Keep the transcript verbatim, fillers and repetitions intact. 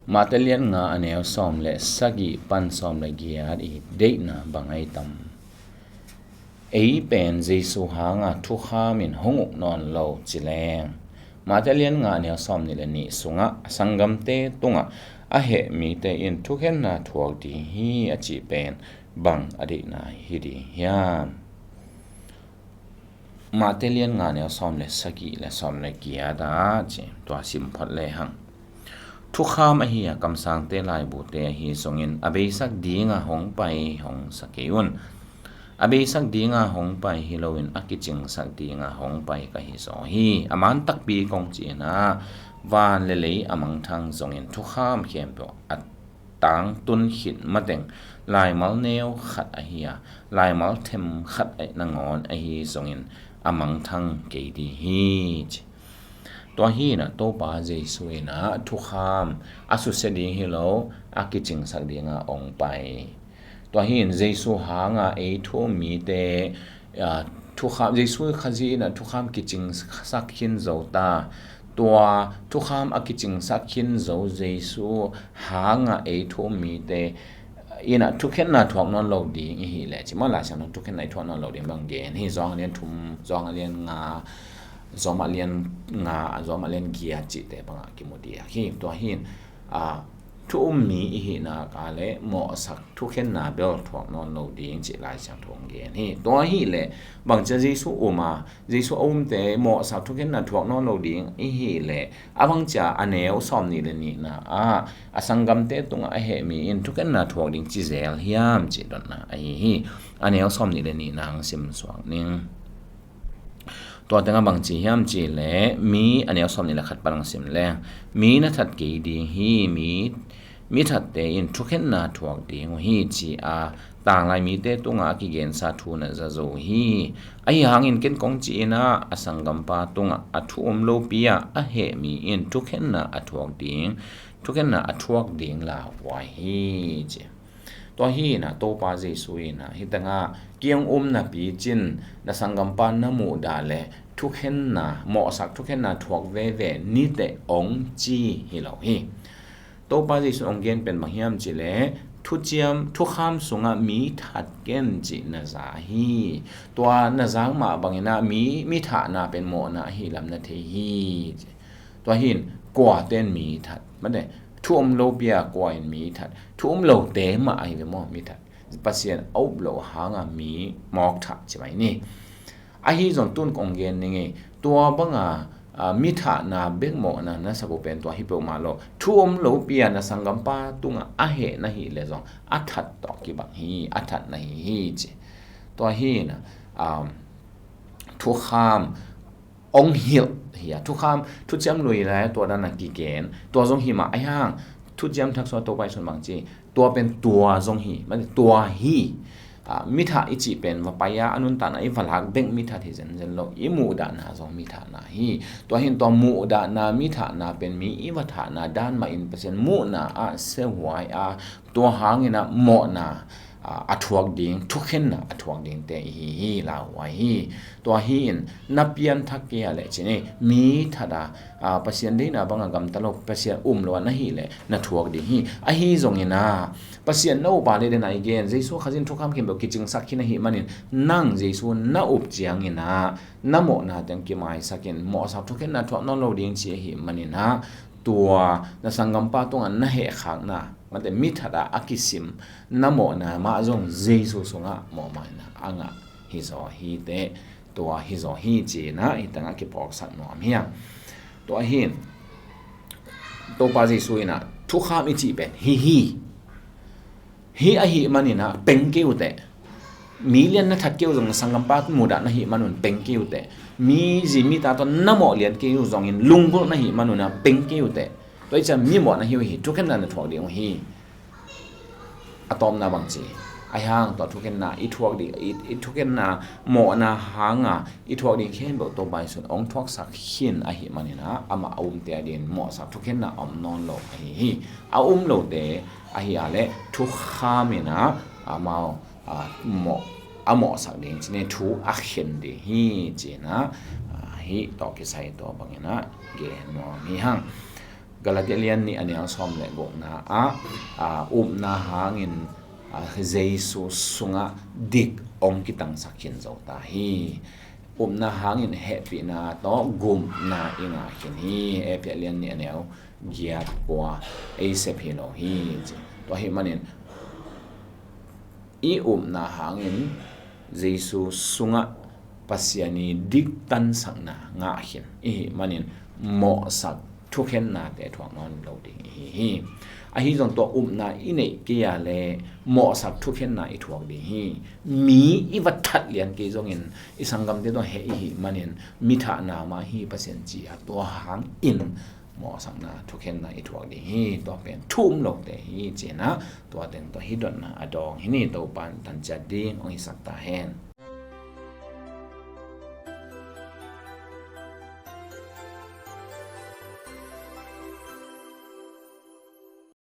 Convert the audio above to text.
Mate lian nga a neu sawm le sagih pan sawm le giat i deihna bang ahi tam? Ei pen Jesu hanga thukham in hong uk nawn lo ci leng, Mate lian nga a neu sawm nih le nih sungah a sanggamte tungah a heh mite in thukhenna thuak ding hi a cih pen bang a deihna hi ding hiam? Mate lian nga neu sawm le sagih le sawm le giat ah ci, tua sim phot le hang. Thukham ahi a kamsangte laibute ahi zongin a beisak dinga hong pai hong sa kei un. A beisak dinga hong pai hi loin a kicingsak dinga hong pai ka hi zaw hi. A man takpi kong ci-in ah van le lei a mangthang zongin thukham khempeuh a tangtun khit mateng laimal neu khat ahi a, laimal them khat ahi nangawn ahi zongin a mangthang kei ding hi ci. Tua hi inah Topa Jesu inah thukham a susia ding hi lo, a kicingsak dinga ong pai. Tua hi in Jesu hanga ei thu um mite, a, thukham, Jesu Khazih inah thukham kicingsak khin zo ta. Tua thukham a kicingsak khin zo Jesu hanga ei thu um mite inah thukhenna thuak nawn lo ding i hi leh ci mah Lai Siangtho thukhenna i thuak nawn lo ding bang gen hi. Johan a lian thum, Johan a lian nga, Johan a lian nga, Johan a lian giat cihte bangah kimu diak hi. Tua hi in, a, thu um mi i hihna ka le mawhsak thukhenna bel thuak nawn lo ding cih Lai Siangtho hong gen hi. Tua hi leh bangcia Jesu um a, Jesu a umte mawhsak thukhenna thuak nawn lo ding i hi leh a bangcia a neu sawm nih le nihna ah a sanggamte tungah a heh mi in thukhenna thuak ding ci zel hiam cih dotna ahi hi. A neu sawm nih le nihna hong sim suak ning. Tua tengah bang ci hiam cih leh mi, a neu sawm nih le khat pan hong sim leng, mi na that kei ding hi, mi, mi thatte in thukhenna thuak ding uh hi ci a tanglai mite tungah a kigensa thu na za zo hi. Ahi hangin ken kong ci inah a sanggampa tungah a thu um lopi ah a heh mi in thukhenna a thuak ding, thukhenna a thuak ding lauhuai hi ci. Tua hi inah Topa Jesu inah hi tengah kiang um napi cin na sanggampa na muhdah le thukhenna, mawhsak thukhenna thuak veve niteh ong ci hi lo hi. Topa Jesu ong gen pen bang hiam cih leh thuciam, thukham sungah mi that ken cih na za hi. Tua na zak mah bang inah mi, mi thahna pen mawhna ahi lam na thei hi. Tua hi in kua ten mi that, mate, thu um lopi a kua in mi that, thu um lote mah ahi ve maw mi that. Pasian a up loh hanga mi mawk thah ci mai ni. Ahi zong tun kong gen ning ei, tua banga, a, mi thahna bek mawhna na sak uh pen tua hi peuhmah lo. Thu um lopi a na sanggampa tungah a heh na hih leh zong a that tawh kibang hi, a that na hi hi ci. Tua hi inah, um, thukham ong hilh hi a, thukham, thuciam lui lai tua dan a kigen, tua zong hi mah ahi hang, thuciam thak sua Topa Jesu in bang ci, tua pen tua zong hi, mate, tua hi. A, mi thah i cih pen va pai a, a nuntakna i va lak bek mi that hi zenzen lo, i muhdahna zong mi thahna hi. Tua hi in tua muhdahna, mi thahna pen mi i va thahna dan mah in Pasian muhna ah sehuai a, tua hang inah mawhna, a, a thuak ding, thukhenna a thuak dingte i hi hi, lauhuai hi. Tua hi in na pianthak kei a leh ci ni, mi that a, a, Pasian deihna banga gamta lo, Pasian um lo a na hih leh na thuak ding hi. Ahi zong inah Pasian na up a leh den a i gen, Jesu Khazih in thukham khempeuh kicingsak khin ahih manin nang Jesu na up ciang inah na mawhna teng kimaisak in mawhsak thukhenna thuak nawn lo ding ci ahih man inah tua na sanggampa tungah na hehkhakna, mate, mi that a a kisim na mawhna mah zong Jesu sungah mawhmaina a ngah hi zaw hi teh, tua hi zaw hi ci inah hi tengah kiphawksak nuam hi a. Tua hi in Topa Jesu inah thukham i cih pen hi hi. Hi ahih man inah peng kei uh teh. Mi lian na that kei uh zong sanggampa muhdah na hih man un peng kei uh teh. Mi zi mi ta tawh na mawh lian kei uh zongin lunggulh na hih man un ah peng kei uh teh. Tua hi ciang mi mawh na hi uh hi, thukhenna na thuak ding uh hi. A tawpna bang ci, ahi hang tua thukhenna i thuak ding, i, i thukhenna mawhna hanga i thuak ding khempeuh Topa Jesu in ong thuaksak khin ahih man inah amah a umte a dingin mawhsak thukhenna a om nawn lo ahi hi. A um lote ahi a leh thukham inah amau, a, mawh, a mawhsak ding ci ni, thu a khen ding hi ci inah, a, hih tawh kisai tua bang inah gen nuam hi hang. Galatia lian nih a neu sawm le gukna ah, a, upna hangin, a, Jesu sungah dik hong kitangsak khin zo ta hi. Upna hangin hehpihna tawh gupna i ngah khin hi. Efesa lian nih a neu giat kua ei sep hi lo hi ci. Tua ahih manin i upna hangin Jesu sungah Pasian i diktansakna ngah khin i hih manin mawhsak thukhennate thuak nawn lo ding i hi hi. Ahi zong tua upna i neih kei a le mawhsak thukhenna i thuak ding hi. Mi i va that lian kei zongin i sanggamte tawh heh i hih manin mi thahna mah hi Pasian ci a, tua hangin mawhsakna thukhenna i thuak ding hi. Tua pen thu um lote hi ci-in ah, tua teng tawh hih dotna a dawng hi ni. Topa in tan ciat ding hong hisak ta hen.